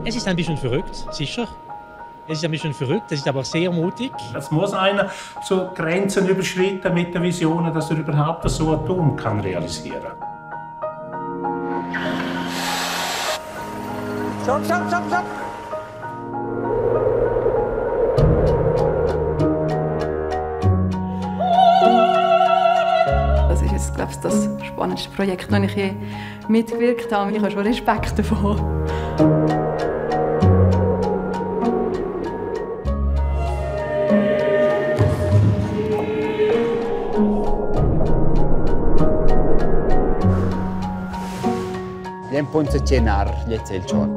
Es ist ein bisschen verrückt, sicher. Es ist ein bisschen verrückt, es ist aber sehr mutig. Es muss einer so Grenzen überschreiten mit den Visionen, dass er überhaupt so einen Turm kann realisieren kann. Stopp, stopp, stopp, stopp! Das ist jetzt, glaube ich, das spannendste Projekt, das ich je mitgewirkt habe. Ich habe schon Respekt davor. Jen punta cenar, gliez el schon.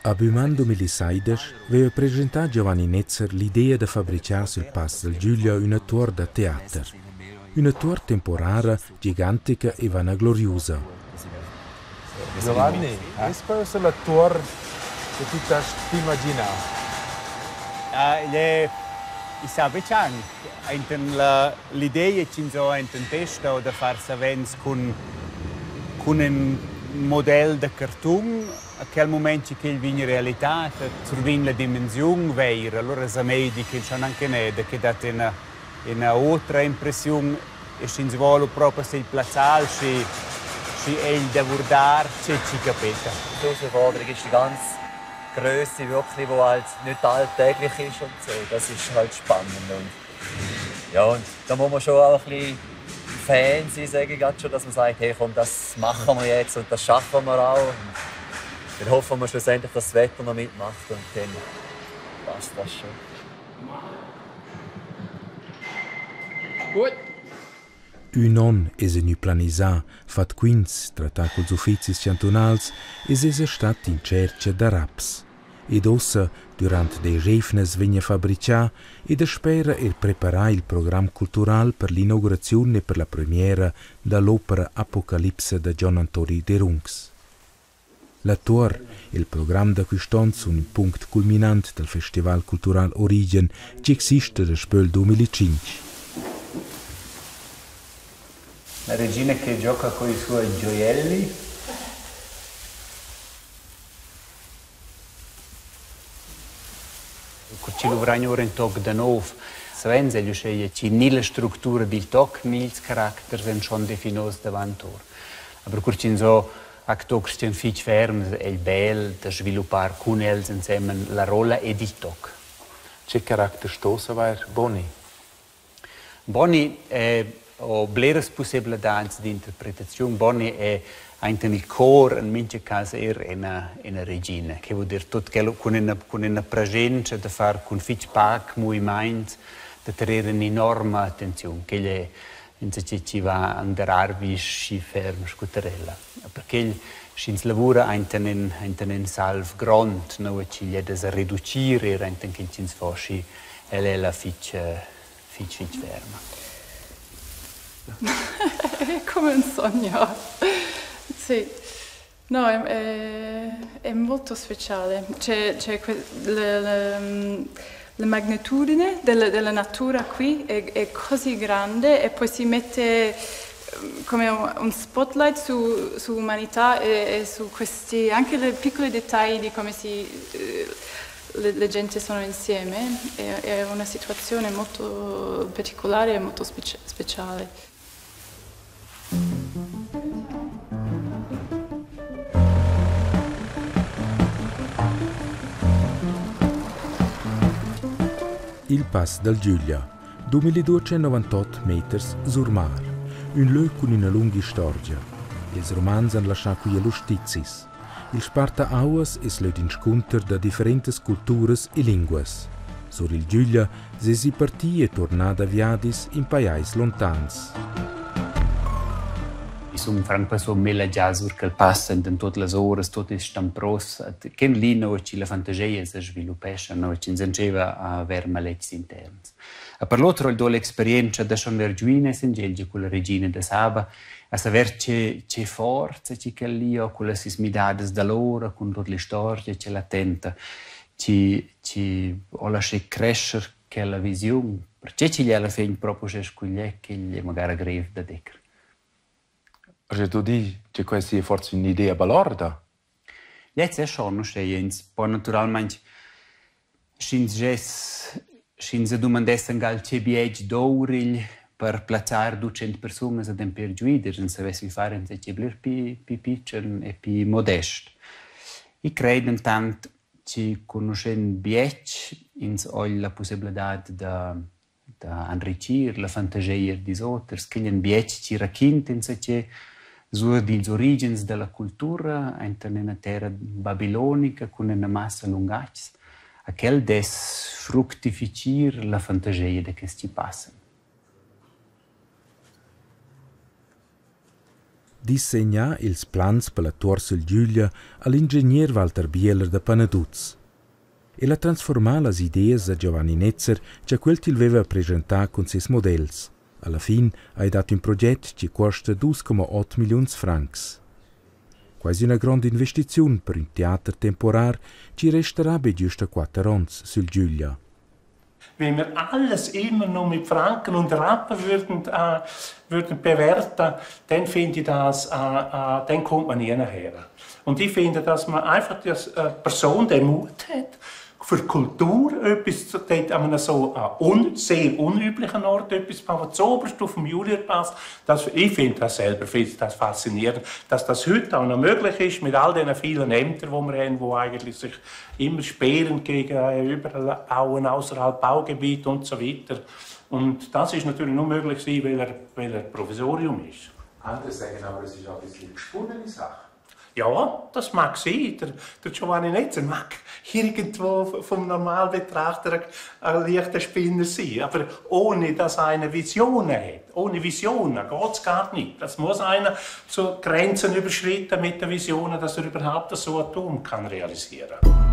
A Büman 2016 aveva presentà Giovanni Netzer l'idea da fabbricar sul Pass del Giulia una tor da teater. Una tor temporara, gigantica e vanagloriosa. Giovanni, es questa la tor che tu t'has imaginà? Ah, i sa betg anc. Enten l'idea ch'ins ho enten testa o da far savens cun ün model da cartun, a quel mumaint ch'el vegn realità, survegn la dimensiun veira. Allura sa meidi ch'el schon anche neda, che dat üna otra impressiun e sch'ins voul propi sil plazzal, schi egl da vurdar che chi capeta. Die Herausforderung ist die ganze Grösse wirklich, die halt nicht alltäglich ist und so. Das ist halt spannend. Und ja, und da muss man schon auch ein bisschen Fan sein, sage ich grad schon, dass man sagt, hey, komm, das machen wir jetzt und das schaffen wir auch. Und dann hoffen wir schlussendlich, dass das Wetter noch mitmacht und dann passt das schon. Gut. Ün on es gnü planisà, fat quints, trattà culs uffizis chantunals e s'esa stat in tschercha da raps. Ed uossa, dürant desch eivnas vegna fabrichà ed as spera eir preparà il program cultural per l'inauguraziun e per la premiera da l'opera Apocalipsa da Gion Antoni Derungs. La tuor e'l program da quist on sun ün punct culminant dal Festival cultural Origen chi exista daspö il 2005. La regina che gioca coi suoi gioielli. Cur chi luvrain our ün toc da nouv, savens egl uscheia chi ni la structura dil toc ni ils caracters èn schon definos davant our. Aber cur chi'ns ho acturs chi han fich ferms, è il bel da sviluppar cun els insemen la rolla ed il toc. Che caracter sto savair Boni? Boni è ho bleras pussebladats d'interpretaziun. Boni è ainten il cor in mincha cas eir üna regina, che voul dir tuot quel cun üna preschentscha da far cun fich pac muvimaint, da trer ün'enorma attenziun. Quel è insacchi chi va anderar schi ferm scu tar ella. Perché sch'ins lavura ainten ün salv grond, noua chi è da sa reducir eir ainten quel ch'ins fo, schi ella è la fich fich fich ferma. È come un sogno. Sì. No, è molto speciale. C'è la magnitudine della natura qui è così grande e poi si mette come un spotlight su umanità e su questi anche i piccoli dettagli di come le gente sono insieme. È una situazione molto particolare e molto speciale. Il Pass dal Güglia, 2298 meters sur mar. Ün lö cun üna lunga istorgia. Ils romans han laschà quia lur stizis. Il sparta-auas es lö d'inscunter da differentas culturas e linguas. Sur il Güglia s'esi parti e tuornà da viadis in pajais lontans. I sun franc passo mille già sur ch'el passa in tuot las oras, tuot ils stampros, che lì no chi la fantasia se sviluppescha, no chi s'entscheva a aver maletgs interns. E per l'otro il do l'experienza da schon ver giuines in Gelgia con la regina da Saba, a saver che forza chi quel lì ho con las midadas da l'ora, con tut l'istoria che la tenta, chi ho lascià crescer quella visiun. Perché chi alla fin proprio sche scugliè che è magari grev da dir. Also tu di che questa è forse un'idea balorda? Jetzt è schon, non sei, ins po naturalmente sch'ins gess, sch'ins domandessan gal che bietg d'ourigl per plazzar 200 persunas ad emper giuider, ins savessi fare insatge bler pi pitschen e pi modest. I credo intant chi conoscend bietg ins ho la possibilità da enrichir la fantasia dils oters, che un bietg ci raquinta insatge sur dils origens della cultura enten una terra babilonica con una massa lungatgs, aquel dess fructificir la fantasia de che ci passen. Dissegnà ils plans per la Tuor sul Güglia all'ingegner Walter Bieler da Panaduz. El ha transformà las ideas da Giovanni Netzer che quel til veva presentà con ses models. Alla fin ha dat un proget che costa 2,8 millions francs. Quasi una grande investizione per un teater temporar che resterà be giusto 4 ons sul Güglia. Wenn wir alles immer nur mit Franken und Rappen würden bewerten, dann finde ich das, dann kommt man nie nachher. Und ich finde, dass man einfach die Person den Mut hat, für Kultur etwas zu dort an einem so sehr unüblichen Ort etwas zu bauen, zuoberst auf dem Julierpass. Das, ich finde das selber, finde das faszinierend, dass das heute auch noch möglich ist, mit all diesen vielen Ämtern, die wir haben, die eigentlich sich immer sperren gegen überall bauen, außerhalb Baugebiet und so weiter. Und das ist natürlich nur möglich, weil er Provisorium ist. Andere sagen aber, es ist auch ein bisschen gesponnene Sache. Ja, das mag sein. Der Giovanni Netzer mag irgendwo vom Normalbetrachter ein leichter Spinner sein. Aber ohne, dass einer Visionen hat. Ohne Visionen geht's gar nicht. Das muss einer so Grenzen überschreiten mit den Visionen, dass er überhaupt so einen Turm kann realisieren kann.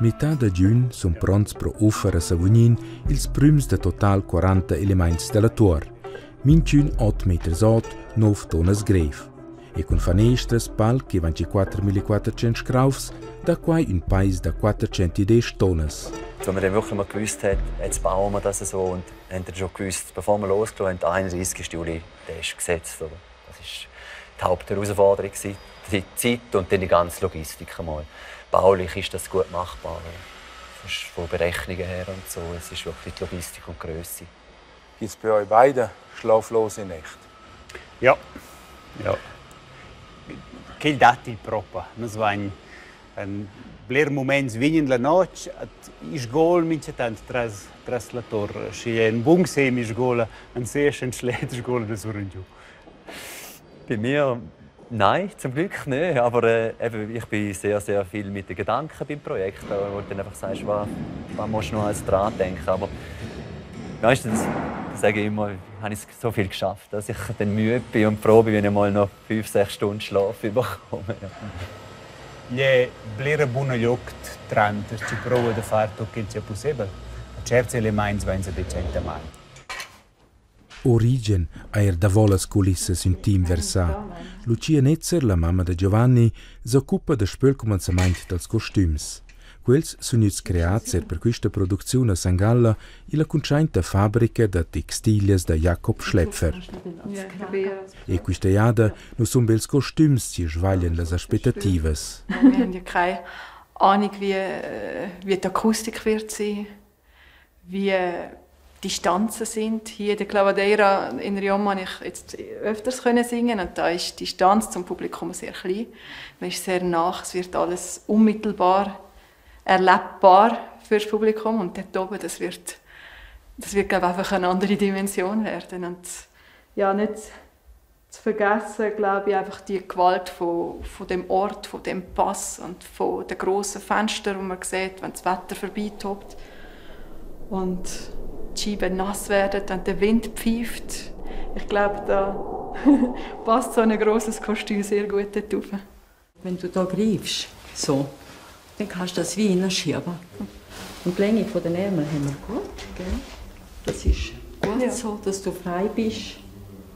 Metà da giugn sun pronts pro Uffer a Savognin ils prüms da total 40 elements della tuor. Minchün 8 meters ot, 9 tonas grev. E cun fanestras, palc e 24.400 scraufs, da quai un pais da 410 tonas. Als man dann wirklich mal gewusst hat, jetzt bauen wir das so und haben dann schon gewusst, bevor wir losgelassen haben, 31. Juli, der ist gesetzt. Oder? Das war die Hauptherausforderung, die Zeit und dann die ganze Logistik einmal. Baulich ist das gut machbar, von Berechnungen her und so. Es ist wirklich die Logistik und die Grösse. Gibt es bei euch beiden schlaflose Nächte? Ja, ja. Quel dat il propa. Nus vain en bler moments vignen la noc, at isgol mincha tant tras la torre. Schi è un bun sem isgola, en sesch en schlet isgola da sur in giù. Bei mir nein, zum Glück nicht. Aber eben, ich bin sehr, sehr viel mit den Gedanken beim Projekt, wo du dann einfach sagst, was musst du noch alles dran denken. Aber meistens sage ich immer, habe ich so viel geschafft, dass ich dann müde bin und froh bin, wenn ich mal noch 5, 6 Stunden Schlaf bekomme. Gli blera buna joct tranter ci prova da far tutto quel che è possibile. Certi elementi vanno decente male. Origen eir davo las culissas ün team versà. Lucia Netzer, la mamma da Giovanni, s'occupa daspö il cumanzamaint dals costüms. Quels sun gnüts creats eir per quista producziun a San Galla illa cuntschainta fabrica da textilias da Jakob Schläpfer. E quista jada nu sun be ils costüms chi svaglian las aspettativas. Wir haben ja keine Ahnung, wie die Akustik wird sein, wie Distanzen sind. Hier in der Clavadeira in Riom habe ich jetzt öfters können singen und da ist die Distanz zum Publikum sehr klein. Man ist sehr nah, es wird alles unmittelbar erlebbar für das Publikum und dort oben, das wird, glaube ich, einfach eine andere Dimension werden. Und ja, nicht zu vergessen, glaube ich, einfach die Gewalt von dem Ort, von dem Pass und von den grossen Fenstern, wo man sieht, wenn das Wetter vorbeitobt. Und die Scheiben nass werden und der Wind pfeift. Ich glaube, da passt so ein grosses Kostüm sehr gut dort rauf. Wenn du da greifst, so, dann kannst du das wie hineinschieben. Und die Länge der Ärmel haben wir gut. Gell? Das ist gut Ja. so, dass du frei bist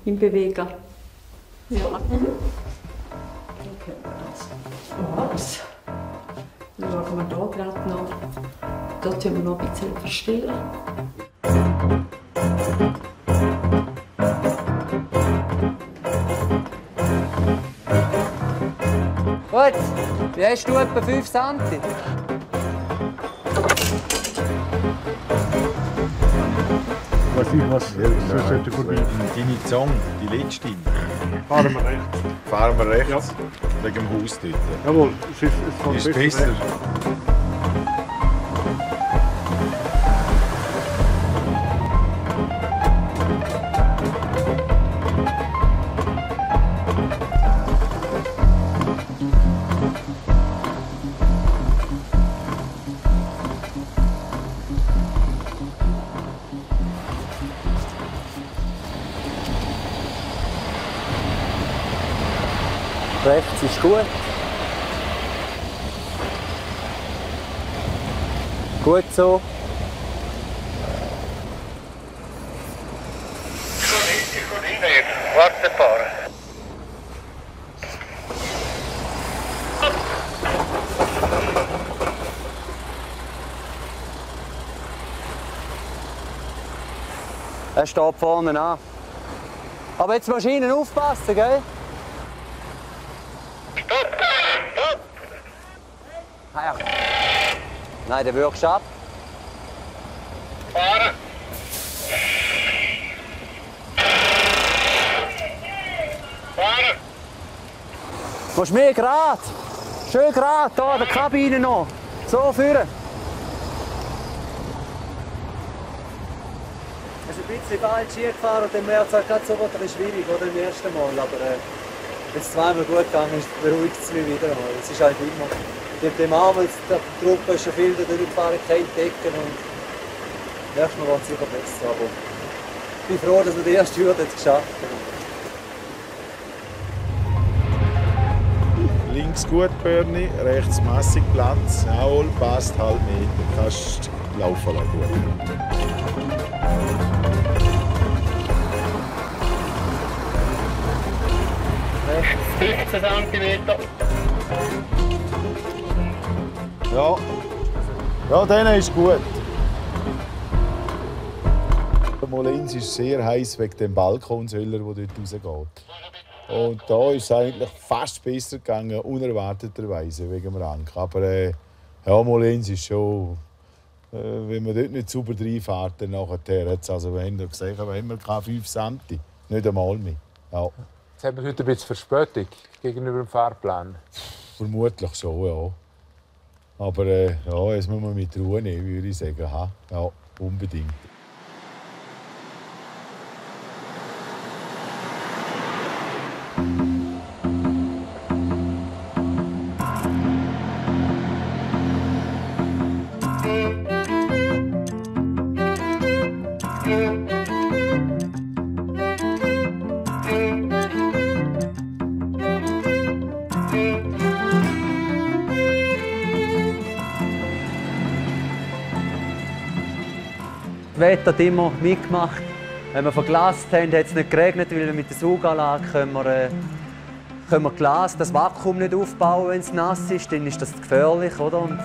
im Bewegen. Ja. Dann können wir das. Ups. Dann schauen wir hier gerade noch. Da tun wir noch ein bisschen verstellen. Gut, wie hast du etwa 5 cm? Weiß ich was, so sollte vorbei. Deine Zong, die letzte. Fahren wir rechts. Fahren wir rechts? Wegen dem Haus dort. Jawohl, es ist, es fährt Ist besser. rechts. Rechts ist gut. Gut so. Warte ein paar. Er steht vorne an. Aber jetzt Maschinen aufpassen, gell? Stopp! Stopp! Ah, ja. Nein, der wirkst ab. Fahren. Fahren. Musst mehr grad. Schön grad, da in der Kabine noch. So führen. Es ist ein bisschen falsch Ski gefahren und dann wird es halt gerade so ein bisschen schwierig, oder, im ersten Mal. Aber wenn es zweimal gut gegangen ist, beruhigt es mich wieder mal. Es ist halt immer... Mit dem Arm, die Truppe ist schon viel da durchgefahren, keine Decken und nächstes Mal wird es sicher besser. Aber ich bin froh, dass wir die erste Hürde jetzt geschafft haben. Links gut, Bernie, rechts massig Platz. Jawohl, passt, halb Meter. Kannst laufen lassen. Gut. Rechts 15 cm. Ja, ja der ist gut. Molins ist sehr heiß wegen dem Balkonsöller, der dort rausgeht. Und da ist es eigentlich fast besser gegangen, unerwarteterweise wegen dem Rang. Aber ja, Molins ist schon, wenn man dort nicht sauber reinfährt, dann nachher hat's, also wir haben ja gesehen, wir haben keine 5 cm, nicht einmal mehr. Ja. Jetzt haben wir heute ein bisschen Verspätung gegenüber dem Fahrplan. Vermutlich schon, ja. Aber ja, das muss man mit Ruhe nehmen, würde ich sagen. Ha? Ja, unbedingt. Das Wetter hat immer mitgemacht. Wenn wir verglast haben, hat es nicht geregnet, weil wir mit der Sauganlage können wir Glas, das Vakuum nicht aufbauen, wenn es nass ist. Dann ist das gefährlich, oder? Und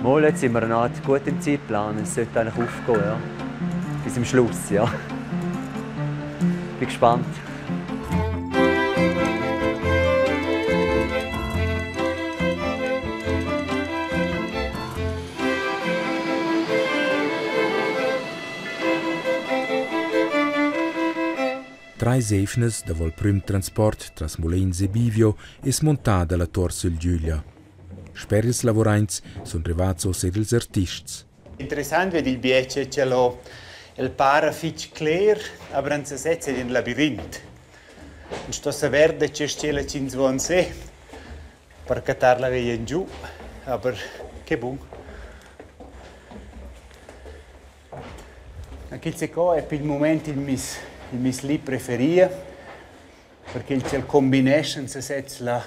mal, jetzt sind wir noch gut im Zeitplan. Es sollte eigentlich aufgehen, ja. Bis zum Schluss, ja. Bin gespannt. Treis efnes davo il prüm transport tras Mulegns e Bivio es montada la tor sül Güglia. Sper ils lavuraints sun rivats uossa eir ils artists. Interessant wird il biece ce lo el para fich cler, aber an se setze in labirint. Und sto sa verde ce stela cins von se per catar la veia in giù, aber che bun. Quel co è per il moment il mis il mis li preferia perché il cel combineschan sesez la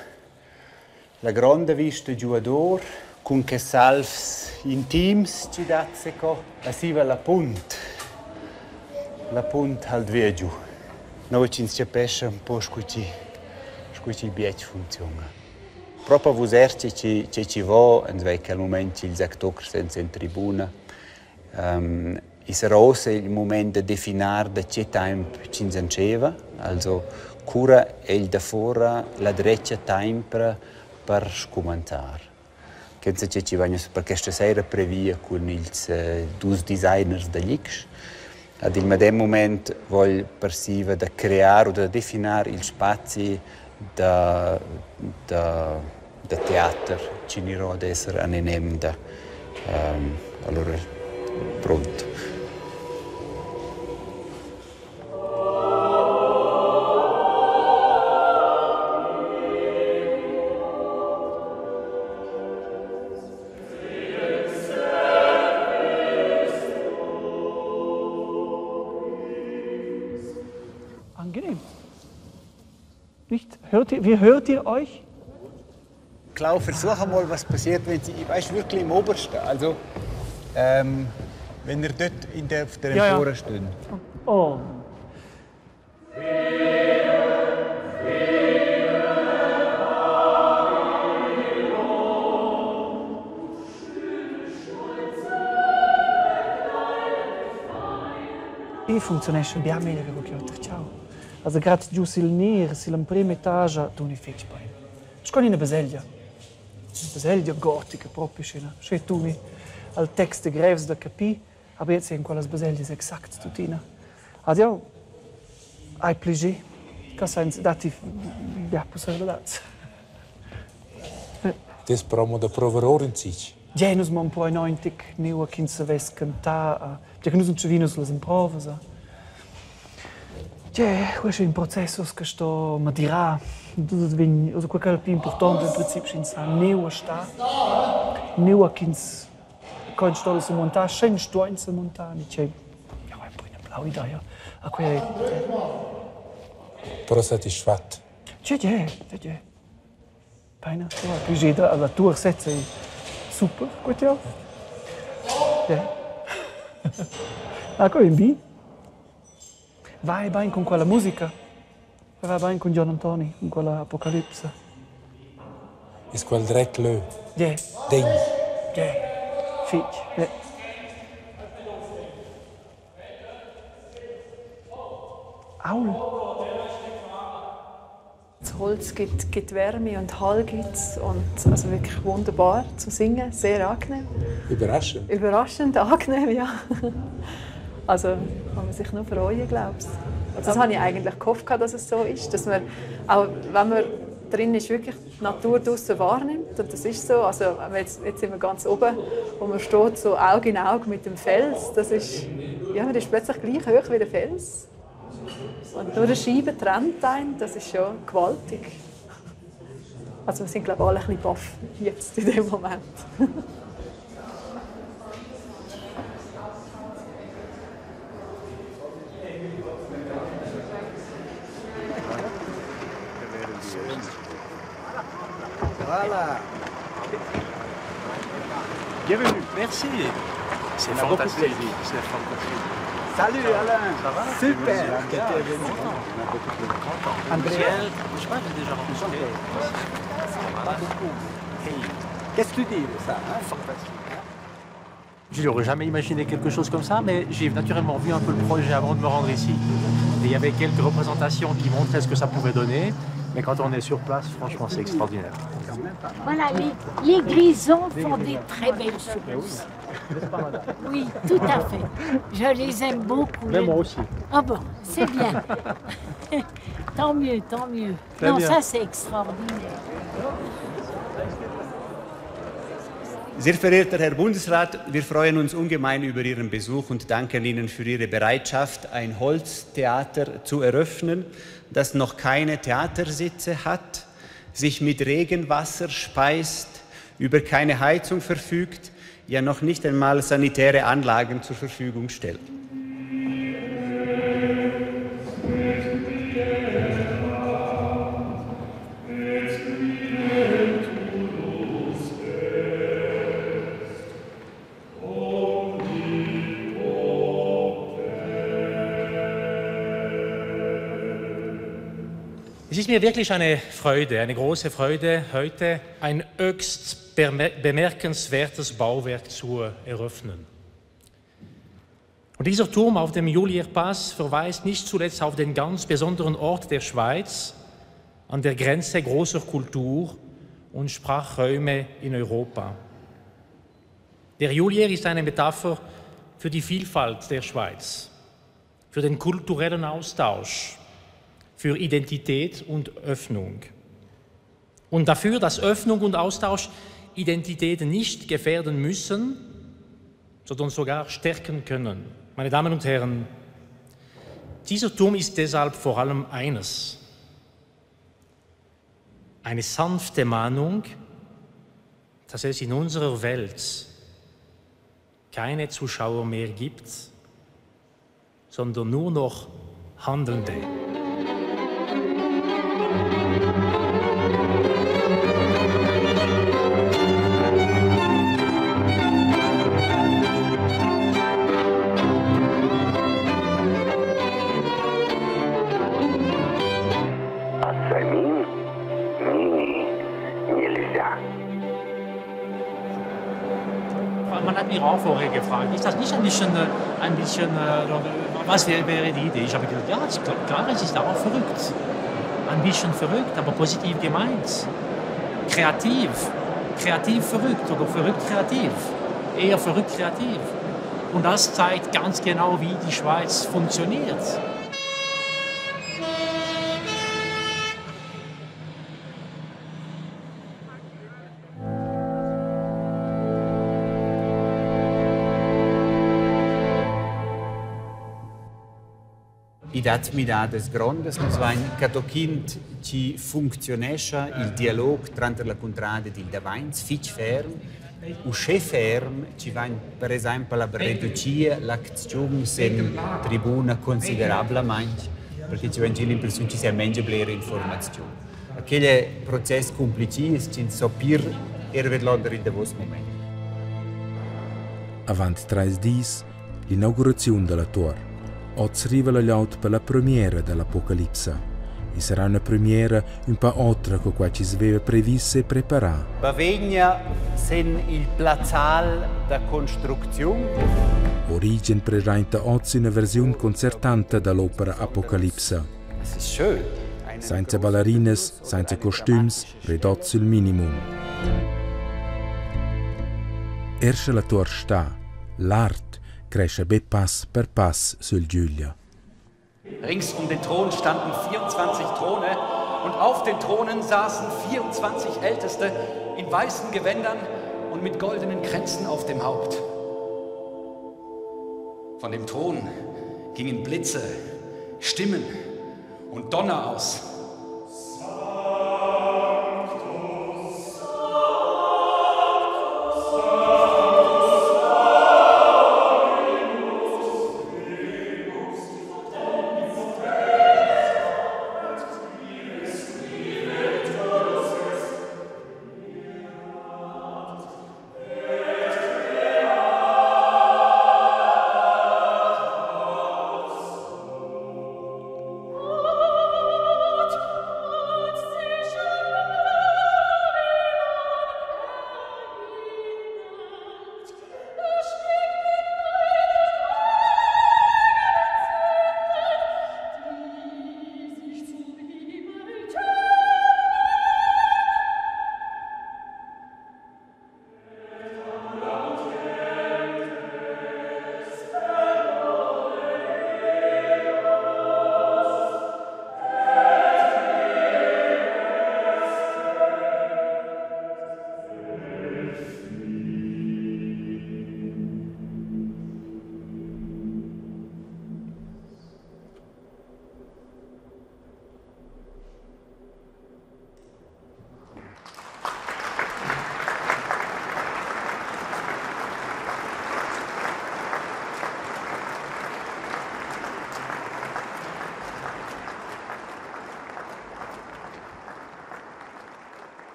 la gronda vista giuador cun che salvs intims ci dat seco la siva la punt la punt halt via giu. Noi ci chapescha un po scu chi scu chi bietg funziona. Propo vus er che ci che ci vo ens vei quel moment ch'ils acturs senza in tribuna. Um, i sarà ossa il moment da definar da che temp ch'ins entscheva, also cura egl da fora la dretga tempra per scumanzar. Che che ci vegna per questa sera previa cun ils dus designers da Lix. Ad il medem moment vogl persiva da crear o da definar il spazi da, da, da teater ci nirò ad esser an enemda. Um, allora, pronto. Angenehm. Nicht? Hört ihr, wie hört ihr euch? Klau, versuch mal, was passiert, wenn sie, weißt, wirklich im Obersten. Also, ähm, wenn ihr dort in der, auf der Empore ja, ja. steht. Oh. I funzionesce bien meglio che quel che Ciao. Also grad giù sil nir, sil prima etage, tu ni fetch bene. Scon in baselgia. Baselgia gotica proprio schöna. Sche tu ni al text de grevs da capì, aber jetzt in quelles baselgias exakt tutina. Also ja, ai pligé. Ca dati ja possibilidades. Des promo da provar or in sich. Ja, nus man poi nointic neu a kin savess cantar. Ja, nus non vinus las provas. Ja, questo è un processo che sto madirà. Tutto vegn, also quel che è più importante in principio sch'ins sa neu a sta. Neu a kins con sto su montar, schen sto in su montar, ni c'è ja, è poi una blau idea. A quei Però satisfatto. C'è, c'è, c'è. Pena, ja, più da la tua setze super, gut ja. Ja. Ecco in B. Vai bene con quella musica. Va bene con John Antoni, con quella Apocalipse. Is quel dreck lö. Ja. Ding. Ja. Fitch. Ja. Aul. Das Holz gibt, gibt Wärme und Hall gibt's und also wirklich wunderbar zu singen, sehr angenehm. Überraschend. Überraschend angenehm, ja. Also kann man sich nur freuen, glaube ich. Also, das habe ich eigentlich gehofft, dass es so ist, dass man, auch wenn man drin ist, wirklich die Natur draussen wahrnimmt. Und das ist so. Also jetzt, jetzt sind wir ganz oben, wo man steht so Auge in Auge mit dem Fels. Das ist, ja, man ist plötzlich gleich hoch wie der Fels. Und nur eine Scheibe trennt einen, das ist schon gewaltig. Also wir sind, glaube ich, alle ein bisschen baff jetzt in dem Moment. Voilà. Bienvenue. Merci. C'est On a beaucoup fantastique. plaisir. C'est fantastique. Salut Alain. Ça va? Super. Merci. Content. Andrea. Michel, je crois que j'ai déjà rencontré. Hey. Qu'est-ce que tu dis de ça hein? Fantastique. Je n'aurais jamais imaginé quelque chose comme ça, mais j'ai naturellement vu un peu le projet avant de me rendre ici. Et il y avait quelques représentations qui montraient ce que ça pouvait donner, mais quand on est sur place, franchement, c'est extraordinaire. Voilà, les grisons font des très belles choses. Oui, tout à fait. Je les aime beaucoup. Mais moi aussi. Ah bon, c'est bien. Tant mieux, tant mieux. Très non, bien. ça c'est extraordinaire. Sehr verehrter Herr Bundesrat, wir freuen uns ungemein über Ihren Besuch und danken Ihnen für Ihre Bereitschaft, ein Holztheater zu eröffnen, das noch keine Theatersitze hat, sich mit Regenwasser speist, über keine Heizung verfügt, ja noch nicht einmal sanitäre Anlagen zur Verfügung stellt. Es ist mir wirklich eine Freude, eine große Freude, heute ein höchst bemerkenswertes Bauwerk zu eröffnen. Und dieser Turm auf dem Julierpass verweist nicht zuletzt auf den ganz besonderen Ort der Schweiz, an der Grenze großer Kultur und Sprachräume in Europa. Der Julier ist eine Metapher für die Vielfalt der Schweiz, für den kulturellen Austausch, für Identität und Öffnung. Und dafür, dass Öffnung und Austausch Identität nicht gefährden müssen, sondern sogar stärken können. Meine Damen und Herren, dieser Turm ist deshalb vor allem eines: Eine sanfte Mahnung, dass es in unserer Welt keine Zuschauer mehr gibt, sondern nur noch Handelnde. Man hat mich auch vorher gefragt, ist das nicht ein bisschen, was wäre die Idee? Ich habe gesagt, ja, klar, es ist auch verrückt. Ein bisschen verrückt, aber positiv gemeint. Kreativ, kreativ verrückt oder verrückt kreativ. Eher verrückt kreativ. Und das zeigt ganz genau, wie die Schweiz funktioniert. I dat midadas grondas, nus vain catocint chi funzionescha il dialog tranter la cuntrada ed il davains fich ferm, uschè ferm chi vain per exaimpel a reducir l'acziun sen tribuna considerablamaing, perché ci vain l'impressiun chi sia mengia blera informaziun. Quel process complici es so pir er vedlonder in davos moment. Avant 3 dis, l'inauguraziun della tor. Oz riva la gliaut per la premiera dell'Apocalipsa. E sarà una premiera un pa otra co qua ci sveva previsse e preparà. Bavegna sen il plazzal da construcziun. Origen presenta oz una versiun concertanta dall'opera Apocalipsa. Es ist schön. Senza ballerinas, senza costüms, ridotto sul minimum. Ersche la tor sta, l'art cresce be pass per pass sul Giulia. Rings um den Thron standen 24 Throne und auf den Thronen saßen 24 Älteste in weißen Gewändern und mit goldenen Kränzen auf dem Haupt. Von dem Thron gingen Blitze, Stimmen und Donner aus.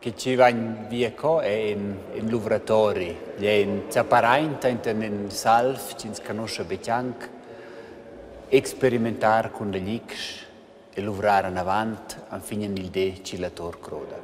Che ci van via co è in luvratori, è in zaparainta in salf, ci conosce betjank, experimentar con le lix. da luvrar anavant enfin il di chi la tor croda.